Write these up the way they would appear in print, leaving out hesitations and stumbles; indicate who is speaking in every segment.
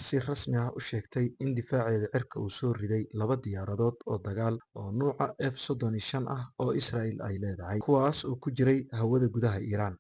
Speaker 1: si rasmi ah u sheegtay in difaaceeda cirka uu soo riday laba diyaaradood oo dagaal oo nuuca F-35 ah oo Israel ay leedahay, kuwaas oo ku jiray hawada gudaha Iiraan.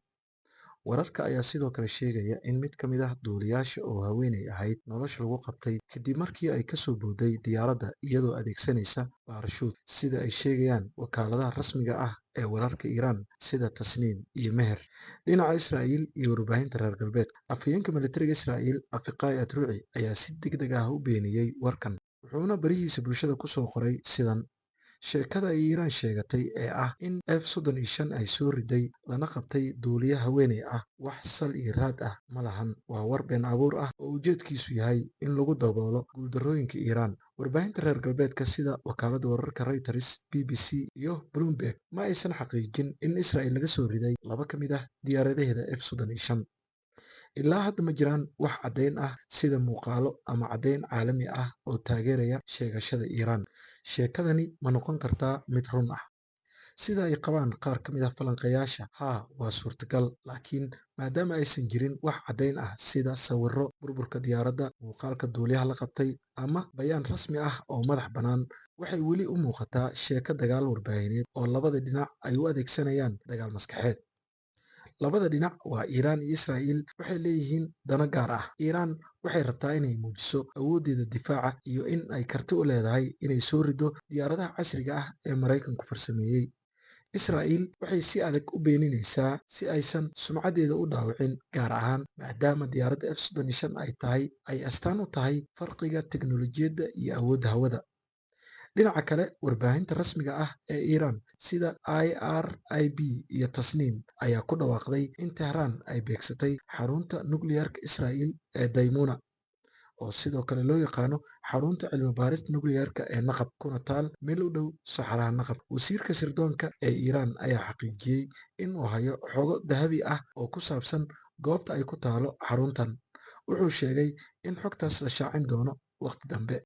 Speaker 1: Wararka ayaa sidoo kale sheegaya in mid ka mid ah duuliyaasha oo haweeney ahayd nolosha lagu qabtay kadib markii ay kasoo booday diyaaradda iyadoo adeegsanaysa baarashuut, sida ay sheegayaan wakaaladaha rasmiga ah ee wararka Iiraan sida Tasniim iyo Meher. Dhinaca Israa'iil iyo warbaahinta reer galbeedka, afhayeenka militariga Israa'iil Afiqai Atruci ayaa si degdeg ah u beeniyey warkan, wuxuuna barihiisa bulshada kusoo qoray sidan: sheekada ay Iiraan sheegatay ee ah in F-35 ay soo riday lana qabtay duuliye haweeney ah wax sal iyo raad ah ma lahan, waa war been abuur ah oo ujeedkiisu yahay in lagu daboolo guuldarrooyinka Iiraan. Warbaahinta reer galbeedka sida wakaaladda wararka Reuters, BBC iyo Bloomberg ma aysan xaqiijin in Israel laga soo riday laba ka mid ah diyaaradaheeda F-35. Ilaa hadda ma jiraan wax caddeyn ah sida muuqaallo ama caddeyn caalami ah oo taageeraya sheegashada Iiraan. Sheekadani ma noqon kartaa mid run ah? Sida ay qabaan qaar ka mid ah falanqeeyaasha, haa, waa suurtagal, laakiin maadaama aysan jirin wax caddeyn ah sida sawirro burburka diyaaradda, muuqaalka duuliyaha la qabtay, ama bayaan rasmi ah oo madax bannaan, waxay weli u muuqataa sheeko dagaal warbaahineed oo labada dhinac ay u adeegsanayaan dagaal maskaxeed. Labada dhinac, waa Iiraan iyo Israa'iil, waxay leeyihiin dano gaar ah. Iiraan waxay rabtaa inay muujiso awooddeeda difaaca iyo in ay karti u leedahay inay soo rido diyaaradaha casriga ah ee Maraykanku farsameeyey. Israa'iil waxay si adag u beeninaysaa si aysan sumcaddeeda u dhaawicin, gaar ahaan maadaama diyaaradda F-35 ay tahay ay astaan u tahay farqiga teknolojiyadda iyo awoodda hawada. Dhinaca kale, warbaahinta rasmiga ah ee Iiraan sida IRIB iyo Tasniim ayaa ku dhawaaqday in Tehran ay beegsatay xarunta nukliyeerka Israa'iil ee Daymuna, oo sidoo kale loo yaqaano xarunta cilmi baarista nukliyeerka ee Naqab, kuna taal meel u dhow saxaraha Naqab. Wasiirka sirdoonka ee Iiraan ayaa xaqiijiyey in uu hayo xogo dahabi ah oo ku saabsan goobta ay ku taalo xaruntan. Wuxuu sheegay in xogtaas la shaacin doono waqti dambe.